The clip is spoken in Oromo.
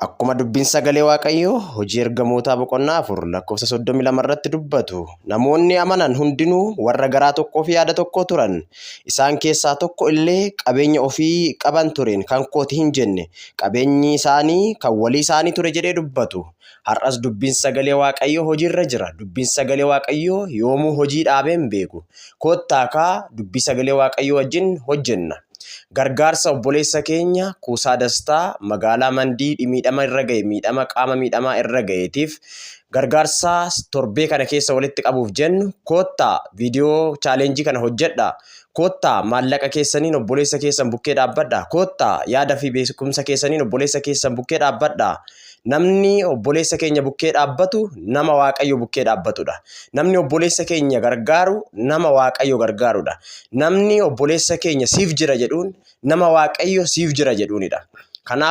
Akkuma dubbiin sagalee Waaqayyoo Hojii Ergamootaa boqonnaa 4 lakkoofsa 32 irratti dubbatu, namoonni amanan hundinuu warra garaa tokkoo fi yaada tokkoo turan. Isaan keessaa tokko illee qabeenya ofii qaban tureen kan kooti hin jenne, qabeenyi isaanii kan walii isaanii ture jedhee dubbatu. Har'as dubbiin sagalee Waaqayyoo hojiirra jira. Dubbiin sagalee Waaqayyoo yoomuu hojii dhaabee hin beeku. Koottaa kaa dubbii sagalee Waaqayyoo wajjin hojjenna. Gargaarsa obboleessa keenya Kuusaa Dastaa magaalaa Mandii miidhama irra ga'e miidhama qaama miidhamaa irra ga'eetiif gargaarsa torbee kana keessa walitti qabuuf jennu koottaa viidiyoo chaaleenjii kana hojjedha. Koottaa maallaqa keessaniin obboleessa keessan bukkee dhaabbadha. Koottaa yaada fi beekumsa keessaniin obboleessa keessan bukkee dhaabbadha. Namni obboleessa keenya bukkee dhaabbatu nama Waaqayyo bukkee dhaabbatudha. Namni obboleessa keenya gargaaru nama Waaqayyo gargaarudha. Namni obboleessa keenya siif jira jedhuun nama Waaqayyo siif jira jedhuunidha. Kanaaf